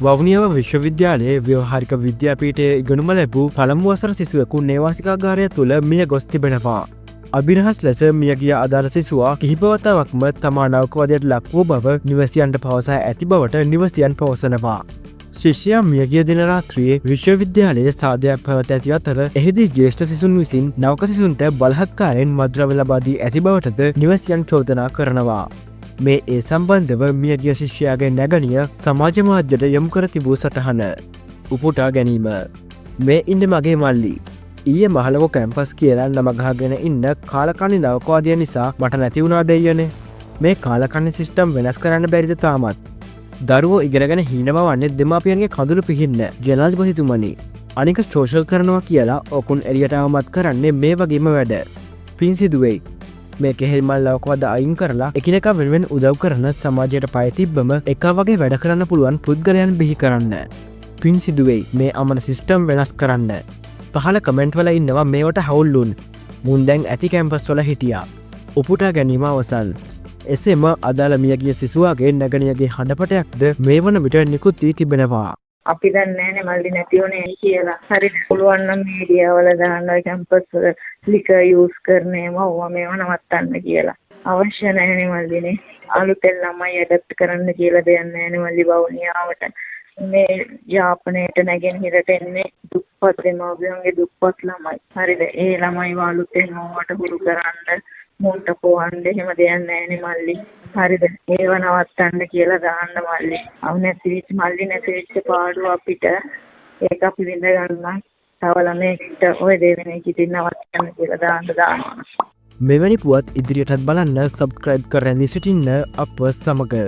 වවුනියාව විශ්වවිද්‍යාලයේ ව්‍යවහාරික විද්‍යාපීඨයේ ඉගෙනුම ලැබූ පළමු වසර සිසුවෙකු නේවාසිකාගාරය තුළ මිය ගොස් තිබෙනවා. අභිරහස් ලෙස මියගිය අදාළ සිසුවා කිහිප වතාවක්ම තමා නෞකවදයට ලක් වූ බව නිවසියන්ට පවසා ඇති බවට නිවසියන් පවසනවා. ශිෂ්‍යයා මියගිය දින රාත්‍රියේ විශ්වවිද්‍යාලයේ සාදයක් පැවත ඇති අතර, එහිදී ජ්‍යෙෂ්ඨ සිසුන් විසින් නවක සිසුන්ට බලහත්කාරයෙන් මත්ද්‍රව්‍ය ලබා දී ඇති බවටද නිවසියන් චෝදනා කරනවා. මේ ඒ සම්බන්ධව මියගිය ශිෂ්‍යයාගේ නැගණිය සමාජ මාධ්‍යයට යොමු කර තිබූ සටහන. උපුටා ගැනීම. මේ ඉන්න මගේ මල්ලි. ඊයේ මහලොකු කැම්පස් කියලා නම ගහගෙන ඉන්න කාලකන්ණි නවකවාදිය නිසා මට නැති වුණා දෙයියනේ. මේ කාලකන්ණි සිස්ටම් වෙනස් කරන්න බැරිද තාමත්? දරුවෝ ඉගෙනගෙන හීන මවන්නේ දෙමාපියන්ගේ කඳුළු පිහින්න, ජනාධිපතිතුමනි. අනික සෝෂල් කරනවා කියලා ඔකුන් එළියට ආවමත් කරන්නේ මේ වගේම වැඩ. පින් සිදු වෙයි. මේ කෙහෙල් මල් නවකවාද අයින් කරලා එකිනෙකා වෙනුවෙන් උදව් කරන, සමාජයට පය තිබ්බම එකා වගේ වැඩ කරන්න පුළුවන් පුද්ගලයන් බිහි කරන්න. පින් සිදු වෙයි මේ අමන සිස්ටම් වෙනස් කරන්න. පහල කමෙන්ට් වල ඉන්නවා මේවට හවුල්ලුන්. මුන් දැන් ඇති කැම්පස් වල හිටියා. උපුටා ගැනීම අවසන්. එසේම අදාළ මියගිය සිසුවාගේ නැගණියගේ හඬපටයක්ද මේ වන විට නිකුත් වී තිබෙනවා. අපි දන්නේ නෑනේ මල්ලි නැති වුණේ ඇයි කියලා. හරි, පුළුවන් නම් මීඩියා වල දාන්න ඔය කැම්පස් වල ලිකර් යූස් කරන ඒවා ඕවා මේවා නවත්තන්න කියලා. අවශ්‍ය නෑනේ මල්ලිනේ. අලුතෙන් ළමයි ඇඩප්ට් කරන්න කියලා දෙයක් නෑනේ මල්ලි වවුනියාවට. මේ යාපනයට නැගෙනහිරට එන්නේ දුප්පත් දෙමව්පියන්ගේ දුප්පත් ළමයි. හරිද? ඒ ළමයිව අලුතෙන් ඕවට හුරු කරන්න, මුන්ට පොවන්න එහෙම දෙයක් නෑනේ මල්ලි. හරිද? ඒව නවත්තන්න කියලා දාන්න මල්ලි. අව නැති වෙච්ච මල්ලි නැති වෙච්ච පාඩුව අපිට ඒක අපි විඳ ගන්න. තව ළමයෙක්ට ඔය දේ වෙන එක ඉතින් නවත්තන්න කියලා දාන්න දානවා. මෙවැනි පුවත් ඉදිරියටත් බලන්න සබ්ස්ක්‍රයිබ් කර රැඳී සිටින්න අප සමග.